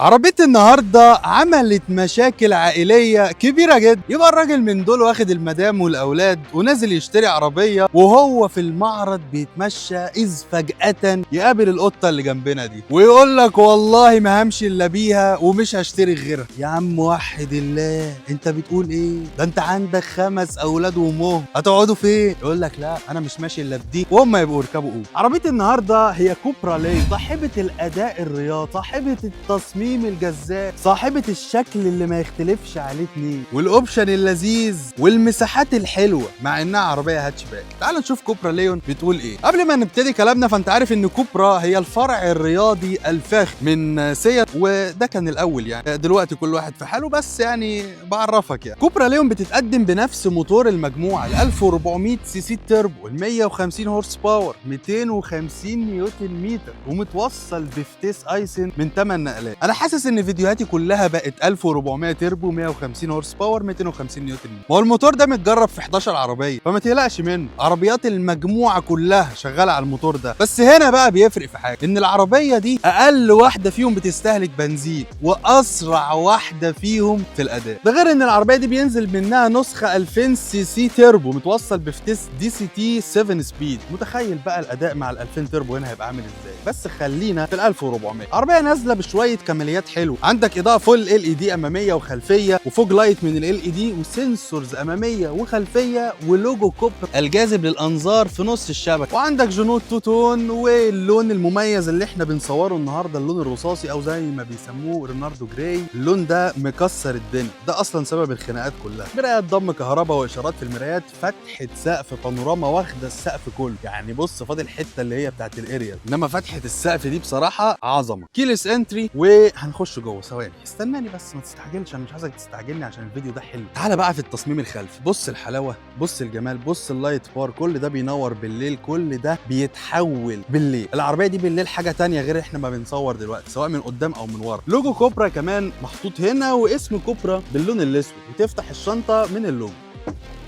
عربية النهاردة عملت مشاكل عائلية كبيرة جدا. يبقى الراجل من دول واخد المدام والأولاد ونازل يشتري عربية، وهو في المعرض بيتمشى إذ فجأة يقابل القطة اللي جنبنا دي ويقول لك والله ما همشي إلا بيها ومش هشتري غيرها. يا عم وحد الله، انت بتقول ايه؟ ده انت عندك 5 أولاد وامهم، هتقعدوا فين؟ يقول لك لا انا مش ماشي الا بدي، وهم يبقوا يركبوا اوبر. عربية النهارده هي كوبرا ليون، صاحبة الأداء الرياضي، صاحبة التصميم الجذاب، صاحبة الشكل اللي ما يختلفش عليه اتنين، وال option اللذيذ والمساحات الحلوة، مع انها عربية هاتشباك. تعال نشوف كوبرا ليون بتقول ايه. قبل ما نبتدي كلامنا، فانت عارف ان كوبرا هي الفرع الرياضي الفاخر من سيات، وده كان الاول، يعني دلوقتي كل واحد في حاله، بس يعني بعرفك يعني. كوبرا ليون بتتقدم بنفس موتور المجموعة ال 1400 cc turbo، ال 150 horse power، 250 نيوتن متر، ومتوصل بفتيس ايسن من 8 نقلات. انا حاسس ان فيديوهاتي كلها بقت 1400 تربو، 150 horse power، 250 نيوتن متر. ما هو الموتور ده متجرب في 11 عربيه، فما تقلقش منه. عربيات المجموعة كلها شغالة على الموتور ده. بس هنا بقى بيفرق في حاجه، ان العربية دي اقل واحدة فيهم بتستهلك بنزين واسرع واحدة فيهم في الاداء. ده غير ان العربية دي بينزل منها نسخه 2000 cc turbo متوصل بفتيس DCT 7 speed. متخيل بقى الاداء مع ال 2000 تربو هنا هيبقى عامل ازاي؟ بس خلينا في ال 1400. عربية نازله بشوية كماليات حلوه، عندك اضاءه full LED امامية وخلفيه، و fog light من LED، و sensors امامية وخلفيه، ولوجو كوبرا الجاذب للانظار في نص الشبكه، وعندك جنوط two tone، واللون المميز اللي احنا بنصوره النهارده اللون الرصاصي او زي ما بيسموه ريناردو gray. اللون ده مكسر الدنيا، ده اصلا سبب الخناقات كلها. مرايات ضم كهرباء واشارات في المرايات، فتحه سقف بانوراما واخده السقف كله، يعني بص فاضل الحتة اللي هي بتاعت الاريال، انما فتحه السقف دي بصراحة عظمه. keyless entry، وهنخش جوه. ثواني استناني بس، ما تستعجلش، انا مش عايزك تستعجلني عشان الفيديو ده حلو. تعالى بقى في التصميم الخلفي، بص الحلاوة، بص الجمال، بص ال light bar، كل ده بينور بالليل، كل ده بيتحول بالليل. العربية دي بالليل حاجة تانية غير احنا ما بنصور دلوقتي، سواء من قدام او من ورا. لوجو كوبرا كمان محطوط هنا، واسم كوبرا باللون الاسود، وتفتح الشنطة من اللوجو.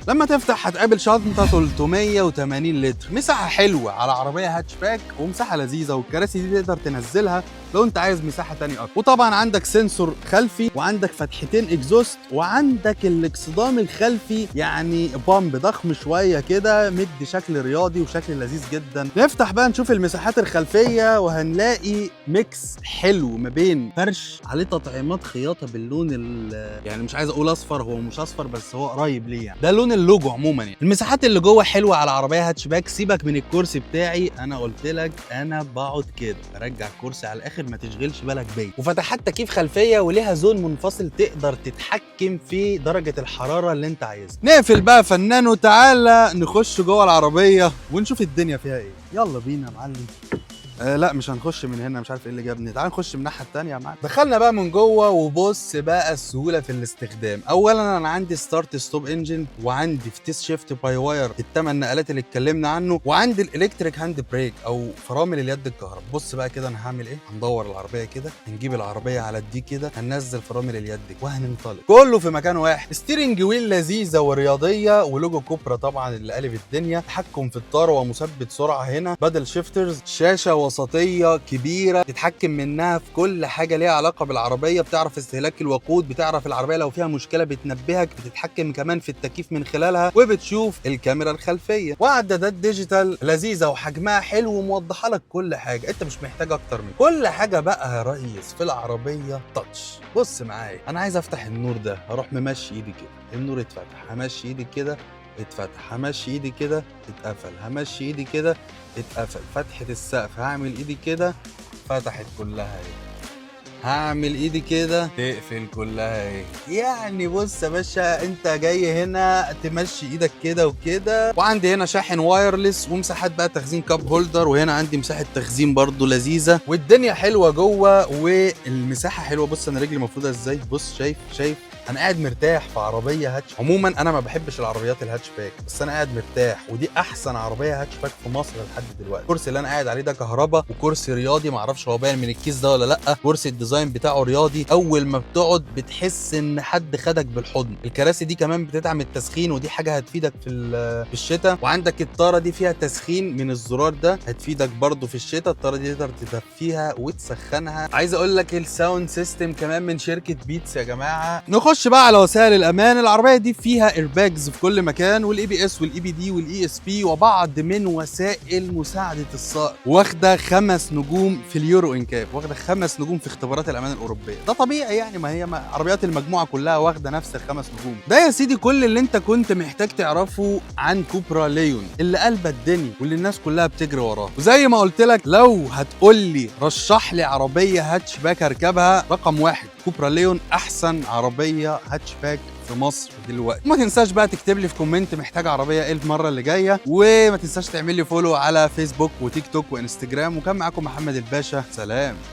لما تفتح هتقابل شنطة 380 لتر، مساحة حلوة على عربية هاتشباك ومساحة لذيذة، والكراسي دي تقدر تنزلها لو انت عايز مساحة تانية اكتر. وطبعا عندك sensor خلفي، وعندك فتحتين exhaust، وعندك الاكسدام الخلفي، يعني bump ضخم شوية كده، مدي شكل رياضي وشكل لذيذ جدا. نفتح بقى نشوف المساحات الخلفية، وهنلاقي mix حلو ما بين فرش عليه تطعيمات خياطة باللون يعني مش عايز اقول اصفر، هو مش اصفر بس هو قريب ليه، يعني ده لون اللوجو عموما. يعني المساحات اللي جوه حلوة على عربية هاتشباك. سيبك من الكرسي بتاعي، انا قلت لك انا بقعد كده، برجع الكرسي على الاخر، ما تشغلش بالك بيا. وفتحات تكييف خلفية وليها zone منفصل تقدر تتحكم في درجه الحرارة اللي انت عايزها. نقفل بقى فنان، وتعالى نخش جوه العربية ونشوف الدنيا فيها ايه. يلا بينا يا معلم. لا مش هنخش من هنا، مش عارف ايه اللي جابني، تعال نخش من الناحية الثانية يا معلم. دخلنا بقى من جوه، وبص بقى السهولة في الاستخدام. اولا انا عندي start stop engine، وعندي فتيس shift by wire الثمان نقلات اللي اتكلمنا عنه، وعندي ال electric hand brake او فرامل اليد الكهرباء. بص بقى كده انا هعمل ايه، هندور العربية كده، هنجيب العربية على ال D كده، هننزل فرامل اليد وهننطلق، كله في مكان واحد. steering wheel لذيذة ورياضيه، ولوجو كوبرا طبعا اللي قلب الدنيا، تحكم في الطاره ومثبت سرعة هنا، paddle shifters، شاشة وسطية كبيرة تتحكم منها في كل حاجة ليها علاقة بالعربيه، بتعرف استهلاك الوقود، بتعرف العربية لو فيها مشكلة بتنبهك، بتتحكم كمان في التكييف من خلالها، وبتشوف الكاميرا الخلفيه، وعدادات digital لذيذة وحجمها حلو وموضحه لك كل حاجه، انت مش محتاج اكتر من كل حاجة بقى يا ريس في العربية touch. بص معايا، انا عايز افتح النور ده، هروح ممشي ايدي كده، النور اتفتح، همشي ايدي كده اتفتح، همشي ايدي كده اتقفل، همشي ايدي كده اتقفل. فتحة السقف هعمل ايدي كده فتحت كلها اهي، هعمل ايدي كده تقفل كلها اهي. يعني بص يا باشا، انت جاي هنا تمشي ايدك كده وكده. وعندي هنا شاحن wireless، ومساحات بقى تخزين cup holder، وهنا عندي مساحة تخزين برضو لذيذه، والدنيا حلوة جوه والمساحة حلوة. بص انا رجلي مفروده ازاي، بص شايف شايف، انا قاعد مرتاح في عربية hatch. عموما انا ما بحبش العربيات الهاتش باك، بس انا قاعد مرتاح، ودي احسن عربية هاتش باك في مصر لحد دلوقتي. الكرسي اللي انا قاعد عليه ده كهرباء، وكرسي رياضي، ما اعرفش هو باين من الكيس ده ولا لا. كرسي ال design design بتاعه رياضي. اول ما بتقعد بتحس ان حد خدك بالحضن. الكراسي دي كمان بتدعم التسخين، ودي حاجة هتفيدك في الشتاء. وعندك الطاره دي فيها تسخين من الزرار ده، هتفيدك برضو في الشتاء. الطاره دي تقدر تدفيها وتسخنها. عايز اقول لك ال sound system كمان من شركة بيتس يا جماعة. نخش بقى على وسائل الامان. العربية دي فيها airbags في كل مكان، وال ABS وال EBD وال ESP وبعض من وسائل مساعدة السائق. واخده 5 نجوم في ال Euro NCAP، واخده 5 نجوم في اختبارات الامان الاوروبية. ده طبيعي يعني، ما هي عربيات المجموعة كلها واخده نفس ال5 نجوم. ده يا سيدي كل اللي انت كنت محتاج تعرفه عن كوبرا ليون اللي قلب الدنيا واللي الناس كلها بتجري وراه. وزي ما قلت لك، لو هتقول لي رشح لي عربية هاتشباك اركبها، رقم 1 كوبرا ليون، احسن عربية هاتشباك في مصر دلوقتي. ما تنساش بقى تكتب لي في comment محتاج عربية ايه المرة اللي جاية، وما تنساش تعمل لي follow على فيسبوك وتيك توك وانستجرام. وكان معاكم محمد الباشا، سلام.